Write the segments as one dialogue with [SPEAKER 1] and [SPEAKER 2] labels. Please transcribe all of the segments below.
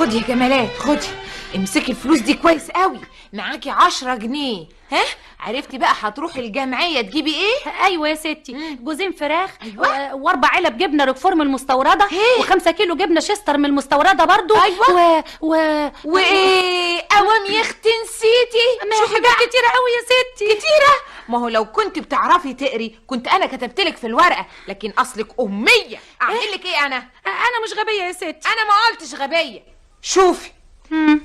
[SPEAKER 1] خدي يا جمالات، خدي، امسكي الفلوس دي كويس قوي، معاكي 10 جنيه. ها، عرفتي بقى هتروحي الجمعية تجيبي ايه؟
[SPEAKER 2] ايوه يا ستي، جوزين فراخ.
[SPEAKER 1] أيوة.
[SPEAKER 2] واربع علب جبنه روكفور من المستورده.
[SPEAKER 1] إيه؟
[SPEAKER 2] و5 كيلو جبنه شستر من المستورده برضو.
[SPEAKER 1] أيوة.
[SPEAKER 2] و
[SPEAKER 1] وايه اوام يا اختي، نسيتي؟
[SPEAKER 2] ما هي
[SPEAKER 1] شوفي
[SPEAKER 2] حاجات
[SPEAKER 1] بقى.
[SPEAKER 2] كتيرة قوي يا ستي.
[SPEAKER 1] كتيرة؟ ما هو لو كنت بتعرفي تقري كنت انا كتبتلك في الورقة، لكن اصلك امية، اعمل لك ايه انا؟
[SPEAKER 2] انا مش غبية يا ستي.
[SPEAKER 1] انا ما قلتش غبية. شوفي،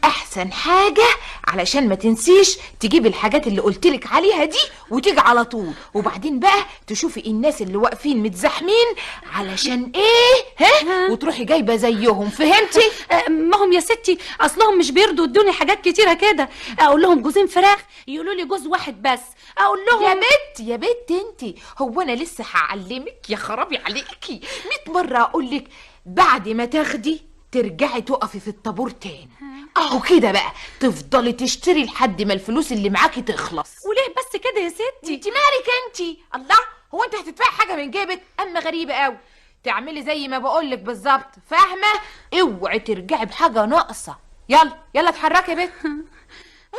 [SPEAKER 1] احسن حاجة علشان ما تنسيش تجيبي الحاجات اللي قلتلك عليها دي وتيجي على طول، وبعدين بقى تشوفي الناس اللي واقفين متزاحمين علشان ايه، ها، وتروحي جايبة زيهم، فهمتي؟
[SPEAKER 2] ما هم يا ستي اصلهم مش بيرضوا يدوني حاجات كتيرة كده. اقول لهم جوزين فراخ يقولوا لي جوز واحد بس. اقول لهم
[SPEAKER 1] يا بت يا بت انتي، هو انا لسه هعلمك؟ يا خرابي عليكي، 100 مرة اقولك بعد ما تاخدي ترجعي تقفي في الطابور تاني. اهو كده بقى تفضلي تشتري لحد ما الفلوس اللي معاكي تخلص.
[SPEAKER 2] وليه بس كده يا ستي؟
[SPEAKER 1] انت مالك انت؟ الله، هو انت هتدفعي حاجة من جيبك؟ اما غريبة قوي. تعملي زي ما بقولك بالظبط، فاهمه؟ اوعي ترجعي بحاجة ناقصه. يلا يلا اتحركي يا بت.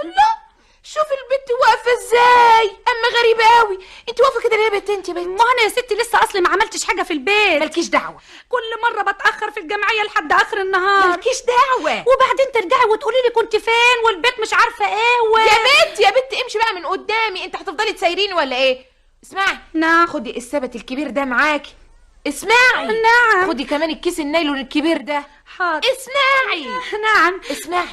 [SPEAKER 1] الله، شوفي البت واقفة ازاي، اما غريبة قوي. انت واقفة كده ليه يا بت انت يا بت؟
[SPEAKER 2] ما انا يا ستي لسه اصلي ما عملتش حاجة في البيت.
[SPEAKER 1] مالكيش دعوه.
[SPEAKER 2] كل مرة بتاخر في الجمعية لحد اخر النهار.
[SPEAKER 1] مالكيش دعوه.
[SPEAKER 2] وبعدين ترجعي وتقولي لي كنت فين والبيت مش عارفه ايه
[SPEAKER 1] يا بت يا بت، امشي بقى من قدامي، انت هتفضلي تسيريني ولا ايه؟ اسمعي.
[SPEAKER 2] نعم.
[SPEAKER 1] خدي السبت الكبير ده معاكي. اسمعي.
[SPEAKER 2] نعم.
[SPEAKER 1] خدي كمان الكيس النايلون الكبير ده.
[SPEAKER 2] حاضر.
[SPEAKER 1] اسمعي.
[SPEAKER 2] نعم.
[SPEAKER 1] اسمعي،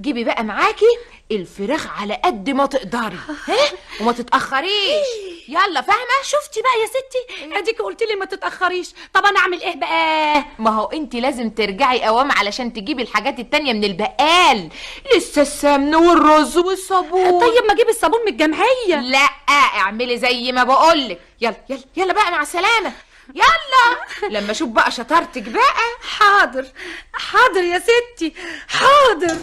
[SPEAKER 1] جيبي بقى معاكي الفراخ على قد ما تقدري، ها، وما تتاخريش، يلا، فاهمه؟
[SPEAKER 2] شفتي بقى يا ستي؟ اديكي قلت لي ما تتاخريش. طب انا اعمل ايه بقى؟
[SPEAKER 1] ما هو انت لازم ترجعي اوام علشان تجيبي الحاجات التانية من البقال، لسه السمن والرز والصابون.
[SPEAKER 2] طيب ما اجيب الصابون من الجمعيه.
[SPEAKER 1] لا، اعملي زي ما بقولك. يلا يلا يلا بقى، مع السلامة، يلا لما اشوف بقى شطارتك بقى.
[SPEAKER 2] حاضر حاضر يا ستي، حاضر.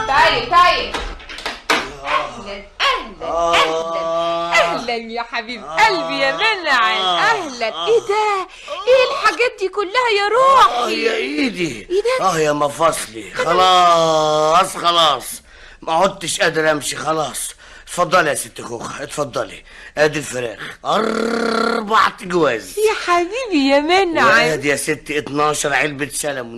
[SPEAKER 1] طيب طيب، اهلا اهلا اهلا اهلا يا حبيب قلبي يا منعم، اهلا. ايه ده؟ ايه الحاجات دي كلها يا روحي؟
[SPEAKER 3] يا ايدي.
[SPEAKER 1] ايه ده؟
[SPEAKER 3] اه يا مفاصلي، خلاص خلاص، ما عدتش قادر امشي خلاص. اتفضلي يا ست خوخة، اتفضلي، ادي الفراخ 4 جواز.
[SPEAKER 1] يا حبيبي يا منعم.
[SPEAKER 3] وادي يا ستي 12 علبة سلمون.